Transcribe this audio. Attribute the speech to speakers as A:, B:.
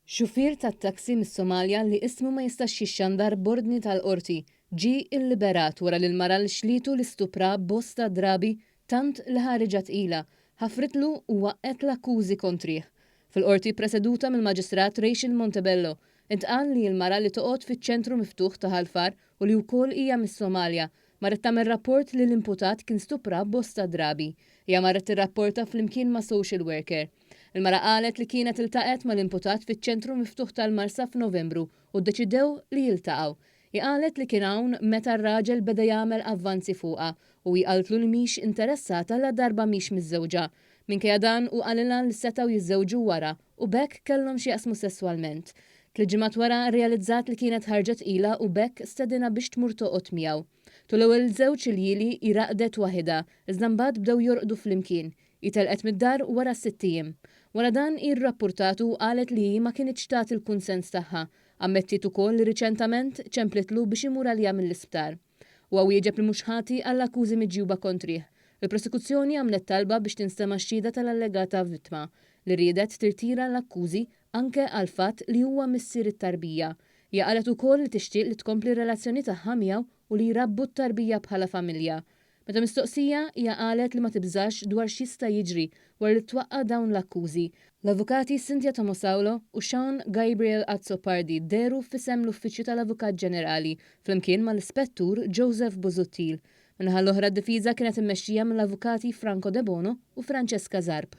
A: Xufier tat-taxi mis-Somalja li ismu ma jistax jixxandar b'ordni tal-Qorti ġie illiberat wara li l-mara li xlietu li stupra bosta drabi tant li ħariġha tqila, ħafritlu u waqqgħet l-akkużi kontrih. Fil-Qorti ppreseduta mill-Maġistrat Rachel Montebello, intqal li l-mara li toqgħod fiċ-ċentru miftuħ ta' Ħal Far u li wkoll hija mis-Somalja, marret tagħmel rapport li l-imputat kien stupra bosta drabi. Hija marret tirrapporta flimkien ma' social worker. Il-mara qalet li kienet iltaqgħet mal-imputat fiċ-ċentru miftuħ tal-Marsa f'Novembru u ddeċidew li jiltaqgħu. Hi qalet li kien hawn meta r-raġel beda jagħmel avvanzi fuqha u hi qaltlu li mhix interessata ladarba mhix miżżewġa. Minkejja dan hu qalilha li setgħu jiżżewġu wara u b'hekk kellhom x'jaqsmu sesswalment. Tliet ġimgħat wara rrealizzat li kienet ħarġet tqila u b'hekk stedinha biex tmur toqgħod miegħu. Tul l-ewwel żewġ iljieli hi raqdet waħidha, iżda mbagħad bdew jorqdu flimkien. Hi telqet mid-dar wara sitt ijiem. Wara dan hi rrappurtatu u qalet li hi ma kinitx tat il-kunsens tagħha. Ammettiet ukoll li riċentament ċemplitlu biex imur għaliha mill-isptar. Huwa wieġeb li mhux ħati għall-akkużi miġjuba kontrih. Il-prosekuzzjoni għamlet talba biex tinstema' x-xhieda tal-allegata vittma, li riedet tirtira l-akkużi anke għall-fatt li huwa missier it-tarbija. Hija qalet ukoll li tixtieq li tkompli r-relazzjoni tagħha miegħu u li jrabbu t-tarbija bħala familja. Meta mistoqsija, hija qalet li ma tibżax dwar x'jista' jiġri wara li twaqqa' dawn l-akkużi. L-Avukati Cynthia Tomosaulo u Sean Gabriel Azzopardi dehru f'isem l-Uffiċċju tal-Avukat Ġenerali flimkien mal-Ispettur Joseph Busuttil. Min-naħa l-oħra d-difiża kienet immexxija mill-Avukati Franco Debono u Francesca Zarb.